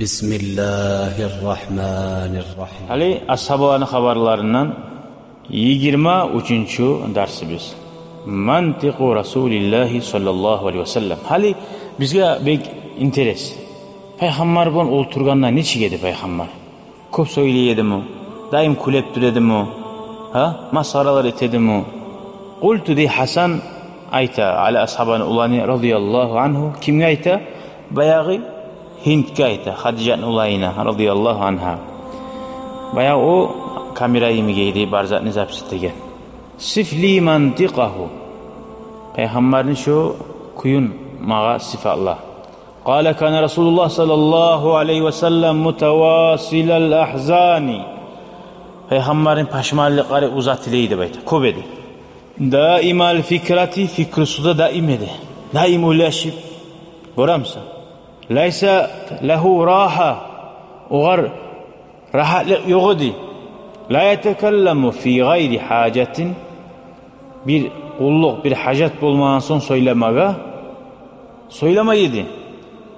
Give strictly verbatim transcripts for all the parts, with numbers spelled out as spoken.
بسم الله الرحمن الرحيم. Гьали асгьабаланы хабарларындан йигирма уьчюнчю дарсыбыз. Мантикъу Расулиллагьи саллаллагьу алайгьи ва саллам. Гьали бизге бек интерес. Пайхаммар булан олтургъанда нечик эди пайхаммар? Кёп сёйлей эдими? Даим кюлеп тура эдими? Гьа? Масхаралар эте эдими? Къулту, дей Гьасан, айта, Али асгьабаны уланы, радияллагьу ангьу. Кимге айта? Баягъы Гьиндге айта, Хадижатны уланына, радияллагьу ангьа. Баягъы о камера йимик эди, бар затны запись этеген. Сиф ли мантикъагьу. Пайхаммарны шо кююн магъа сыфатла. Къала: кана Расулуллагь саллаллагьу алайгьи ва саллам мутавасилал агьзани. Пайхаммарны пашманлыкълары узатыла эди деп айта. Кёп эди. Даимал фикрати, фикрусу да даим эди. Даим ойлашып, гёремисен. Лайса лагьу рагьа, огъар рагьатлыкъ ёкъ эди. Ла ятакалламу фи гъайри гьажатин, бир къуллукъ, бир гьажат болмагъан сонг сёйлемеге сёйлемей эди.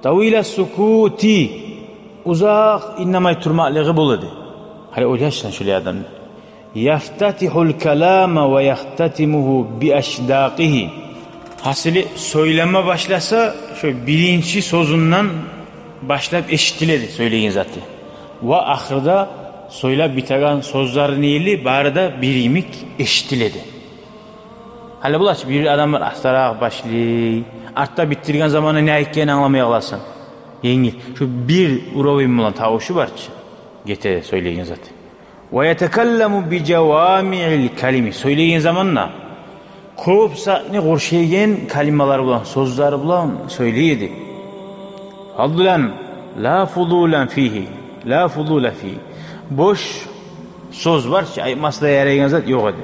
Тавила сукути, узакъ иннемей турмакълыгъы бола эди. Гьали ойлашсанг шолай адамны. Яфтатигьул калама ва яхтатимугьу би ашдакъигьи. Гьасили, сёйлеме башласа, шо биринчи сёзюнден башлап эшитиле эди сёйлеген заты. Ва ахырда сёйлеп битеген сёзлерини йимик бары да бир йимик эшитиле эди. Гьали булай чы, бир адамлар астаракъ башлай, артда битдирген заманда не айтгъанын англамай къаласан. Енгил. Шо бир уровень булан тавушу бар чы, гете сёйлеген заты. Ва ятакалламу би жавамиил калими. Сёйлеген заманда кёп затны къуршайгъан калималар булан, сёзлер булан сёйлей эди. Фадлан ла фудулан фигьи, ла фудула фигьи. Бош сёз бар чы, айтмаса да ярайгъан зат ёкъ эди.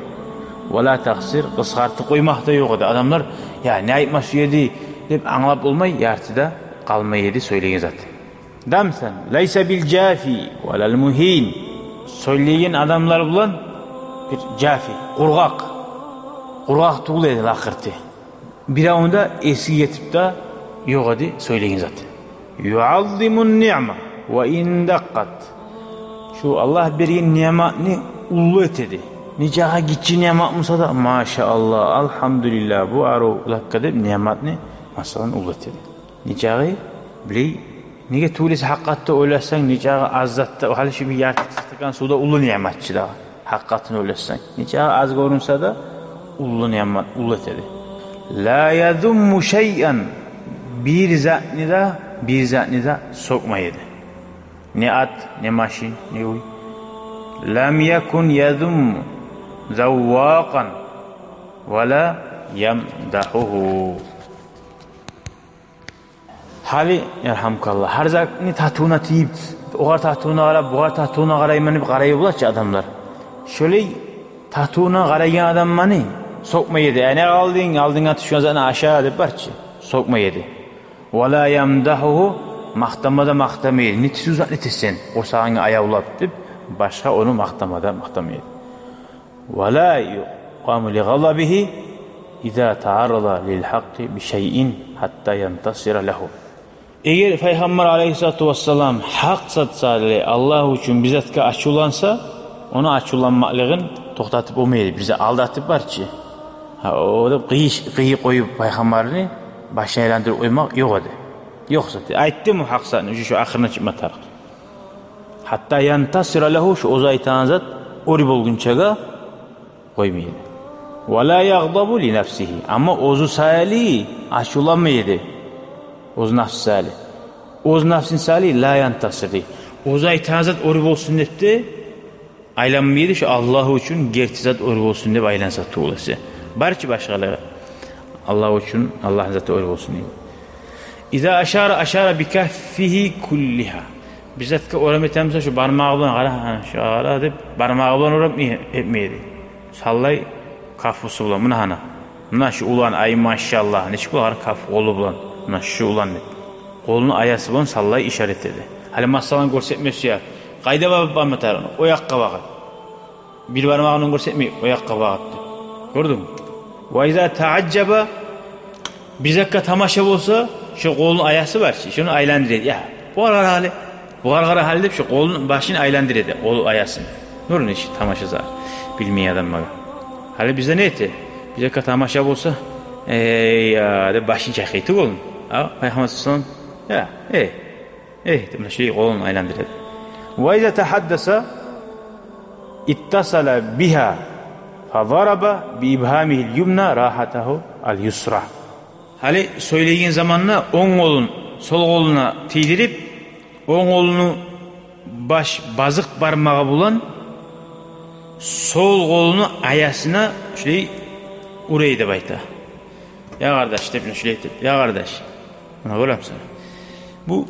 Ва ла такъсир, къысгъартып къоймакъ да ёкъ эди. Адамлар, я, не айтма сюе эди деп англап болмай, ярты да къалмай эди сёйлеген зат. Дамсан, лайса бил жафи ва лал мугьин. Сёйлеген адамлар булан бир жафи, къургъакъ. Къургъакъ тюгюл эди лакъырты. Биревню де эсине гетип де ёкъ эди сёйлеген зат. Юаззимун ниъма ва ин дакъкъат. Шо Аллагь берген ниъматны уллу эте эди. Нечакъы гиччи ниъмат буса да, машааллагь, алгьамдулиллагь, бу арив лакъы деп ниъматны, масала, уллу эте эди. Нечакъы, билей, неге тюгюл эсе, гьакъыкъатда ойлашсанг, нечакъы аз затда, гьали шо бир ярты стакан сув да уллу ниъмат чы дагъы. Гьакъыкъатын ойлашсанг, нечакъы аз гёрюнсе де, уллу ниъмат, уллу эте эди. Ла язумму шайъан, бир затны да, бир затны да сёкмей эди. Не ат, не машин, не уьй. Лам якун язумму заввакъан ва ла ямдагьугьу. Гьали, ярхамукаллагь, гьар затны татывуна тийип, огъар татывуна къарап, бугъар татывуна къарайман деп къарай бола чы адамлар. Шолай татывуна къарайгъан адамны сёкмей эди. Яни, алдынг, алдынга тюшген затны аша деп бар чы, сёкмей эди. Ва ла ямдагьугьу, макътама да макътамай эди. Не тюз затны этесен, къурсагъынга аявлап деп, башгъа ону макътама да макътамай эди. Ва ла юкъаму ли гъазабигьи иза тааррада лил гьакъкъи би шайъин гьатта янтасира лагьу. Эгер Пайхаммар алайгьиссалату вассалам гьакъ зат саялы, Аллагь учун бир затгъа ачувланса, ону ачувланмакълыгъын токътатып болмай эди. Бир зат алдатып бар чы, гьа, о деп къыйы, къыйы къоюп Пайхаммарны, башын айландырып къоймакъ ёкъ эди. Ёкъ зат. Айтдымы гьакъ затны, уже шо ахырына чыкъма тарыкъ. Гьатта янтасира лагьу, шо оьзю айтагъан зат оьр болгъунчагъа къоймай эди. Ва ла ягъдабу ли нафсигьи. Амма оьзю саялы ачувланмай эди. Оьз нафсы саялы. Оьз нафсын саялы ла янтасир дей. Оьзю айтагъан зат оьр болсун деп де айланмай эди, шо Аллагь учун герти зат оьр болсун деп айланса тюгюл эсе. Бар чы башгъалыгъы. Аллагь учун, Аллагьны заты оьр болсун дей. Иза ашара, ашара би каффигьи куллигьа. Бир затгъа орам этемисе, шо бармагъы булан, къара, гьана, шо къара деп, бармагъы булан орам э-, этмей эди. Саллай кафусу булан, муна гьана. Муна шу улан, ай машаллагь, нечик бола, къара, каф къолу булан. Муна шу улан деп. Къолуну аясы булан саллай ишара эте эди. Гьали масаланы гёрсетме сюе. Къайда багъып барма тарыкъ? О якъгъа багъып. Бир бармагъын гёрсетмей, о якъгъа багъып деп. Гёрдюнгмю? Ва иза таажжаба, бир затгъа тамаша болса, шо къолуну аясы бар чы, шону айландыра эди. Я, бу къара гьали, Бугъар къара гьали деп, шо къолун, башын айландыра эди, къол аясын. Нурун иш тамашаза, билмей адам магъа. Гьали бизде не эте? Бизде ка тамаша болса, «Эй, а», деп башын чайкъай эди къолун. А Пайхаммар саллаллагьу алайгьи ва саллам, «Я, э, э», деп муна шулай къолун айландыра эди. «Ва иза тагьаддаса иттасала бигьа, фадараба би ибгьамигьил юмна рагьатагьу ал-юсра». Гьали сёйлейген заманда онг къолун сол къолуна тийдирип, онг къолуну баш базыкъ бармагъы булан сол къолуну аясына шулай ура эди деп айта. «Я къардаш», — деп, муна шулай этип, «Я къардаш». Муна гёремисен? Бу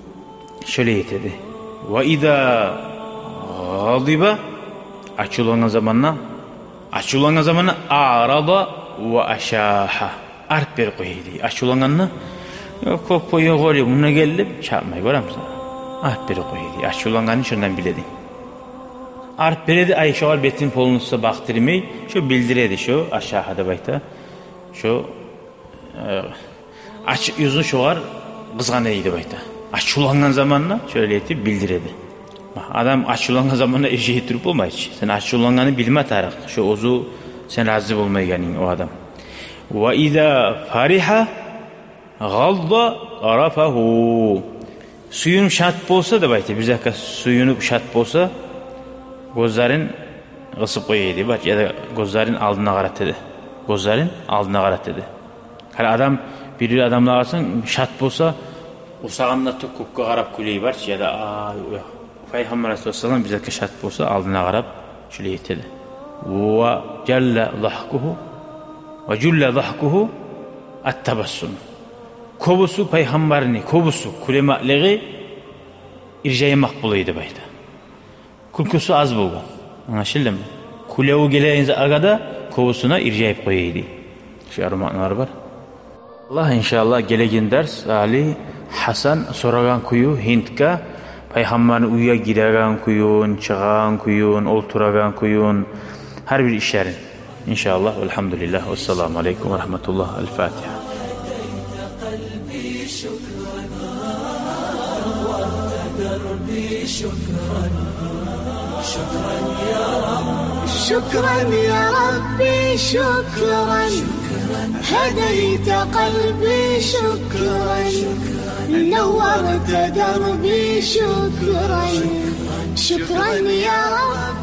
шолай этеди. «Ва иза гъадиба», ачувлангъан заманда, ачувлангъан заманда, «арада ва ашагьа», арт берип къоя эди. Ачувлангъанда, «Кёп къоюн гьали, мунда гел», — деп чапмай, гёремисен? Арт берип къоя эди. Ачувлангъанын шондан биле эди. Арт бере эди, ай, шогъар бетин полностью бакъдырмай, шо билдире эди, шо ашагьа деп айта. Шо, э, ач-, юзюн шогъар къызгъана эди деп айта. Ачувлангъан заманда шолай этип билдире эди. Адам ачувлангъан заманда иржайып туруп болмай чы. Сен ачувлангъанны билме тарыкъ, шо оьзю сен рази болмайгъанынг о адам. «Ва иза фаригьа гъадда тарафагьу». Сююнюп шат болса деп айта, бир затгъа сююнюп шат болса, гёзлерин къысып къоя эди, бар, яда гёзлерин алдына къарата эди. Гёзлерин алдына къарата эди. Гьали адам, бир-бир адамлар къарасанг, шат болса, усагъанда ту-, кёкге къарап кюлей, бар чы, яда, ай, уя. Пайхаммар алайгьиссалам бир затгъа шат болса, алдына къарап шулай эте эди. «Ва жалла дагькугьу, ва жулла дагькугьу ат-табассум». Кёбюсю Пайхаммарны, кёбюсю кюлемеклиги иржаймакъ бола эди деп айта. Кюлкюсю аз болгъан. Англашылдымы? Кюлеви гелеген затгъа да кёбюсюне иржайып къоя эди. Шу ару маъналар бар. Аллагь, иншааллагь, гелеген дарс гьали Гьасан сорагъан кюю Гьиндге, Пайхаммарны уьйге гиреген кююн, чыгъагъан кююн, олтурагъан кююн, гьар бир ишлерин. Иншааллагь, валгьамдулиллагь, вассаламу алейкум ва рагьматуллагь, аль-Фатигьа. شكرا يا ربي، شكرا. هديت قلبي، شكرا. نورت دربي، شكرا. شكرا يا رب.